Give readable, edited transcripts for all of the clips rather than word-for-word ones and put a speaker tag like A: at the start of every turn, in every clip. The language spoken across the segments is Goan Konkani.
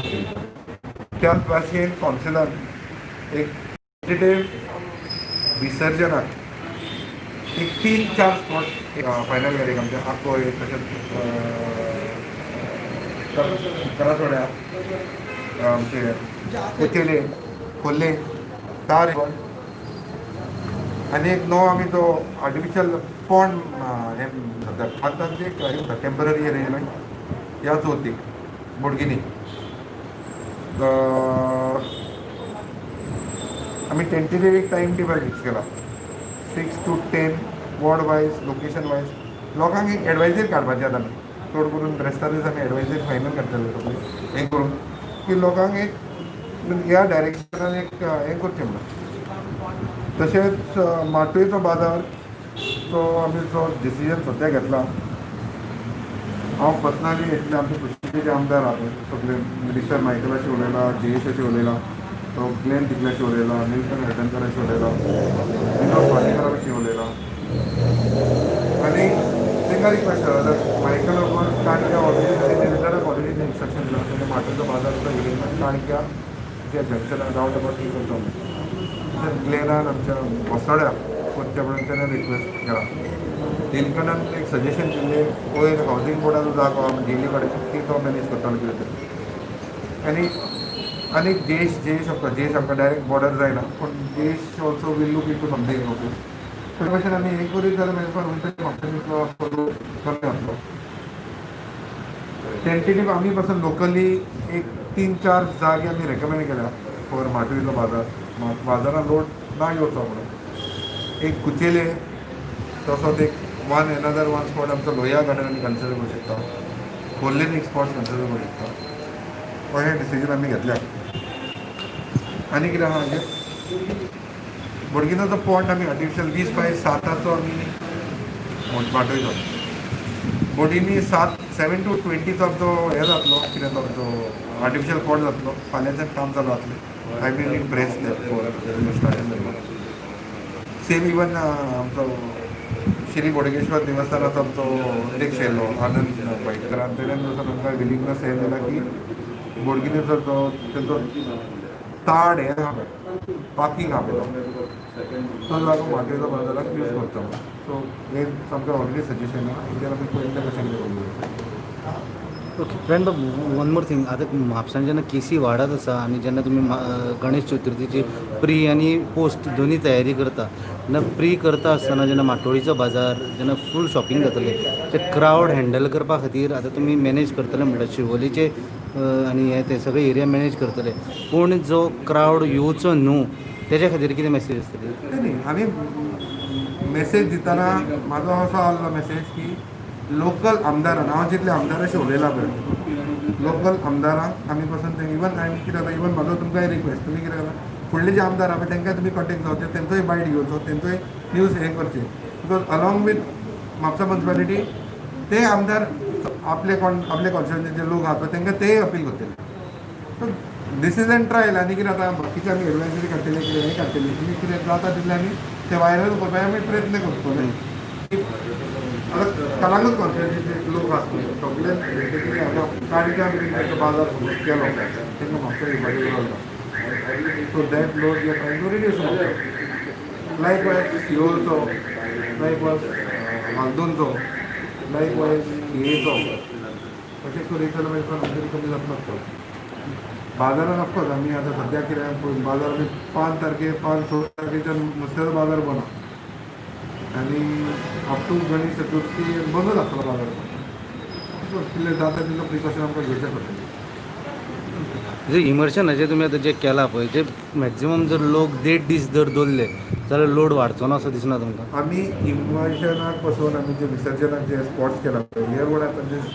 A: त्याच भाशेन कावन्सिलान एक टेंटेटीव विसर्जनाक एक तीन चार स्पॉट फायनल केले आमचे आकोय, तशेंच करासोड्या, आमचे कुचेले, खोर्ले, तार आनी एक नवो आमी जो आर्टिफिशियल पॉन्ड हें सद्याक आतां एक टेंपररी अरेंजमेंट ह्या चवथीक बोडगिनी. आमी टेंटेटीव एक टायम टेबल फिक्स केला, 6 to 10, ward wise, location wise. लोकांक एक एडवायजरी काडपाची आतां आमी चड करून ब्रेस्तार दीस आमी एडवायजरी फायनल काडटले सगळे हें करून की लोकांक एक ह्या डायरेक्शनान एक हें करचें म्हणून. तशेंच माटोळेचो बाजार जो आमी जो डिसिजन सद्या घेतला, हांव पर्सनली इतले आमचे कुश्टीचे आमदार आहा सगळे, मिनिस्टर मायकलाशी उलयला, जयेशाशी उलयला, तो ग्लेन तिकल्याशी उलयला, निलकंठ हळदणकराशी उलयला, विनोद पालेकराशी उलयला आनी तांकां रिक्वेस्ट केला. मायकल काणक्या ऑलरेडी, मिनिस्टराक ऑलरेडी इन्स्ट्रक्शन दिलां, तेणे माटोळेचो बाजार एरेंजमेंट काणक्या त्या जंक्शनार रावंड अबाउट ही करतो म्हणून. तशेंच ग्लेनान आमच्या वसोड्या करच्या म्हणून तेणें रिक्वेस्ट केला. निलकंठान एक सजेशन दिल्लें, वयर हावजींग बोर्डाचो जागो आहा जेली कडेन, ती तो मॅनेज करतालो कितें तरी. आनी आनी जयेश जयेश आमकां जयेश आमकां डायरेक्ट बॉर्डर जायना, पूण Jayesh also will look into something. Okay, त्या भशेन आमी हें करीत जाल्यार मागीर वयता म्हापशा तितलो कमी जातलो. टेंटेटीव आमी पासून लोकली एक तीन चार जागे आमी रेकमेंड केल्या फॉर माटवीचो बाजार, बाजारान लोड ना येवचो म्हणून. एक कुचेले, तसोच एक वन एनदर वन स्पॉट आमचो लोहिया गार्डन आमी कन्सिडर करूं शकता, खोर्लेन एक स्पॉट कन्सिडर करूं शकता. हे डिसिजन आमी घेतल्या. आनी कितें आहा म्हणजे बोडगिनाचो पॉन्ड आमी आर्टिफिशियल 20 बाय 7चो आमी वाटयलो. बोटींनी सात 7 टू 20चो आमचो हें जातलो, कितें तो आमचो आर्टिफिशियल पॉन्ड जातलो. फाल्यांच्यान काम चालू जातलें. I will in press for starting. Same even आमचो श्री बोडगेश्वर देवस्थानाचो आमचो अध्यक्ष येयल्लो आनंद पैटकरान, तेणेन वचून आमकां विलिंगनेस हें दिला की बोडगिनीचो जो तेंचो ताड हें आहा पळय, पार्किंग आहा पळय, तो जागो माटयेचो बाजाराक यूज करचो. सो हें आमकां ऑलरेडी सजेशन आहा. हेजेर आमी पळयतले कशें कितें करूं.
B: Okay friend, one more thing. आतां म्हापसान जेन्ना केसी वाडत आसा आनी जेन्ना तुमी गणेश चतुर्थीची प्री आनी पोस्ट दोनी तयारी करता, तेन्ना प्री करता आसतना जेन्ना माटोळीचो बाजार जेन्ना फूल शॉपिंग जातलें, ते क्रावड हँडल करपा खातीर आतां तुमी मॅनेज करतले म्हणल्यार शिवोलीचे आनी हे ते सगळे एरिया मॅनेज करतले, पूण जो क्रावड येवचो न्हू तेज्या खातीर कितें मॅसेज आसतली?
A: नाही नाही, आमी मेसेज दितना म्हाजो असो आहलो मेसेज की लोकल आमदारान, हांव जितले आमदाराशी उलयला पळय, लोकल आमदारांक आमी पासून ते इवन हांवें कितें जाता, इवन म्हाजो तुमकां रिक्वेस्ट, तुमी कितें करा, फुडले जे आमदार आहा पळय तांकां तुमी कॉन्टेक्ट जावचे, तेंचोय बायट घेवचो, तेंचोय न्यूज हें करचें, because along with Mapusa municipality ते आमदार आपले कोण आपले कॉन्स्टिट्युएन्सीचे लोक आहा पळय तांकां तेय अपील करतले. So this is an trial. आनी कितें आतां बाकीचे आमी एडवायजरी काडटले, कितें हें काडटले, तुमी कितें जाता तितलें आमी ते व्हायरल करपाक आमी प्रयत्न करतले. आतां कलांगूट कॉन्स्टिट्युएन्सीचे लोक आसा पळय सगळे, बेसिकली आतां काणक्या मेरेन तांचो बाजार सपोज केलो, तांकां म्हापसा येवपाची गरज ना. So that load we are trying to reduce. Likewise सियोलचो, लायकवायज हळदोणचो, लायकवायज थियेचो, तशें करीत जाल्यार मागीर तरी कमी जातलो तो बाजारान. ऑफकोर्स आमी आतां सद्याक कितें पळय, बाजार आमी 5 तारखेर, 5-6 तारखेच्यान नुस्त्याचो बाजार बंद आनी अप टू गणेश चतुर्थी बंदच आसतलो बाजार. कितले जाता तितलो प्रिकॉशन आमकां घेवचें पडटलें.
B: जे इमर्शनाचें तुमी आतां जें केलां पळय, जे मॅक्झिमम जर लोक देड दीस जर दवरले जाल्यार लोड वाडचो ना असो दिसना तुमकां?
A: आमी इमर्शनाक पासून आमी जे विसर्जनाक जे स्पॉट्स केला पळय, here what happen is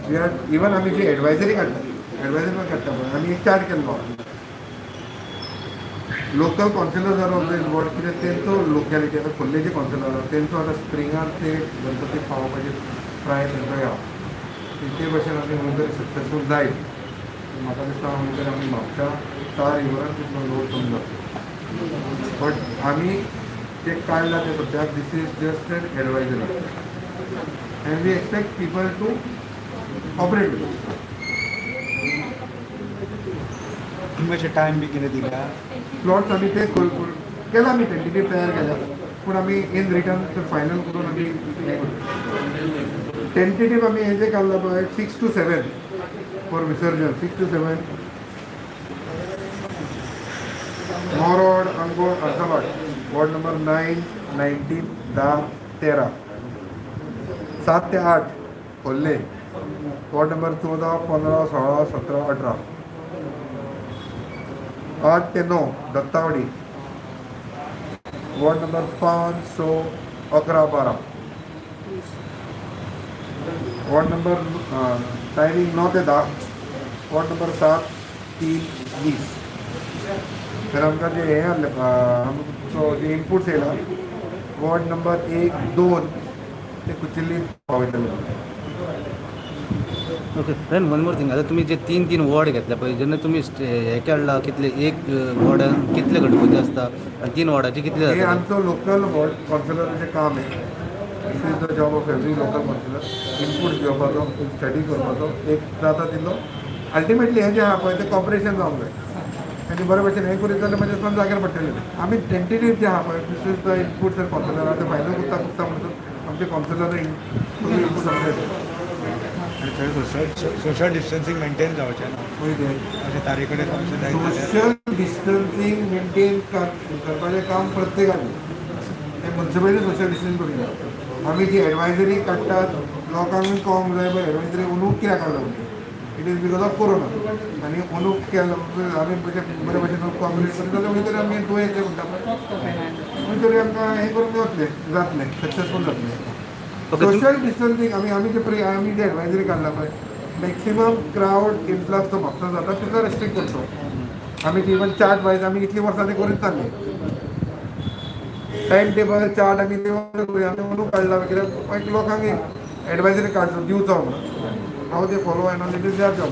A: we are even आमी जी एडवायजरी काडटा, एडवायजरी पण काडटा पळय, आमी एक चार्ट केल्लो. Local councillors are also involve, कित्याक तेंचो लोकॅलिटी, आतां खोर्लेचे कौन्सिलर आहा, तेंचो आतां स्प्रिंगान ते गणपती पावोवपाचे ट्राय तेंचो या. ते भशेन आमी खंय तरी सक्सेसफूल जायत म्हाका दिसता. खंय तरी आमी म्हापशा चार रिवरान तितलो लोड कमी जातलो. बट आमी ते काडला ते सद्याक this is just an advisory and we expect people to cooperate with.
C: तुमी अशें टायम बी कितें दिल्या?
A: प्लॉट्स आमी ते केला, आमी टेंटेटीव तयार केल्या, पूण आमी इन रिटर्न फायनल करून आमी टेंटेटीव आमी हेजे काडला पळय, 6 to 7 for विसर्जन, 6 to 7, Morod, Angul, Arsabhat, ward number 9, 19, 10, 13, 7 ते 8 खोर्ले, वॉर्ड नंबर 14, 15, 16, 17, 18, 8 ते 9 Dattawadi, ward number 5, 6, 11, 12, ward number timing 9 ते 10, वॉर्ड नंबर 7, 3, 20. तर आमकां जे हें आहलें, आमचो जे इनपुट्स येयला, वॉर्ड नंबर 1, 2 ते कुचिल्ली पावयतले.
B: Okay then one more thing. आतां तुमी जे तीन तीन वॉर्ड घेतले पळय, जेन्ना तुमी हे काडला, कितले एक वॉर्डान कितले गणपती आसता आनी तीन वॉर्डाचे कितले
A: हे
B: जाता?
A: आमचो लोकल वॉर्ड कावन्सिलराचें काम आहे. This is the job of every local councillor, input घेवपाचो, स्टडी करपाचो, एक जाता तितलो. अल्टिमेटली हें जें आहा पळय, तें कॉपरेशन जावंक जाय आनी बरे भशेन हें करीत जाल्यार मागीर वचून जाग्यार पडटलें. आमी टेंटेटीव जें आहा पळय, this is the inputs and councillor. ते फायनल करता करता म्हणसर आमचे कावन्सिलर इनपूट आमकां येता.
C: आनी थंय सोशल सोशल डिस्टन्सींग मेंटेन जावचें ना?
A: पळय तें.
C: अशें तारी कडेन अशें जायत जाल्यार?
A: सोशल डिस्टन्सिंग मेंटेन करपाचें काम प्रत्येकाचें. तें मुन्सिपालिटी सोशल डिस्टन्सिंग करिना. आमी जी एडवायजरी काडटात, लोकांकूय कळोंक जाय पळय, एडवायजरी अंदू कित्याक काडला म्हणजे it is because of corona. आनी अंदू केलो आमी बरे भशेन कॉपरेट करीत जाल्यार खंय तरी आमी दुयेंस जें म्हणटा पळय, खंय तरी आमकां हें करूंक वतलें, जातलें, सक्सेसफूल जातलें. सोशल डिस्टन्सिंग आमी जे एडवायजरी काडला पळय, मॅक्सिमम क्रावड इन्फ्लक्स जो म्हापसा जाता तितलो रेस्ट्रिक्ट करचो. आमी इवन चार्ट वायज आमी इतलीं वर्सां ते करीत चल्ले. टायम टेबल चार्ट आमी आमी अंदू काडला, कित्याक मागीर लोकांक एक एडवायजरी काडचो दिवचो म्हणून. How they follow and all, it is their job.